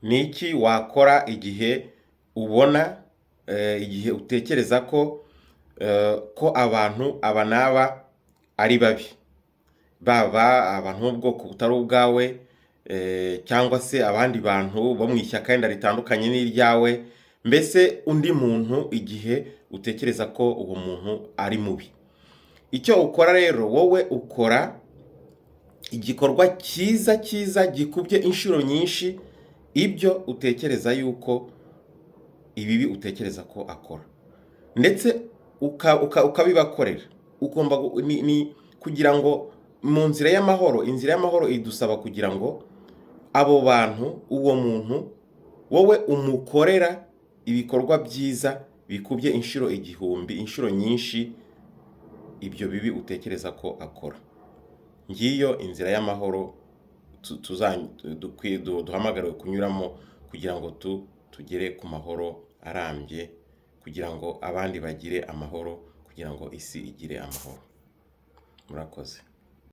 Ni iki wakora igihe ubona, igihe utekereza ko abantu aba n'aba ari babi, baba abantu b'ubwoko butari ubwawe, cyangwa se abandi bantu bo mu ishyaka wenda ritandukanye n'iryawe, mbese undi muntu, igihe utekereza ko uwo muntu ari mubi? Icyo ukora rero, wowe ukora igikorwa cyiza cyiza gikubye inshuro nyinshi ibyo utekereza yuko, ibibi utekereza ko akora, ndetse ukabibakorera. Ugomba ni kugira ngo mu nzira y'amahoro, inzira y'amahoro idusaba kugira ngo abo bantu, uwo muntu, wowe umukorera ibikorwa byiza bikubye inshuro 1000, inshuro nyinshi ibyo bibi utekereza ko akora. Ngiyo inzira y'amahoro duhamagariwe kunyuramo kugira ngo tugere ku mahoro arambye, kugira ngo abandi bagire amahoro, kugira ngo isi igire amahoro. Murakoze.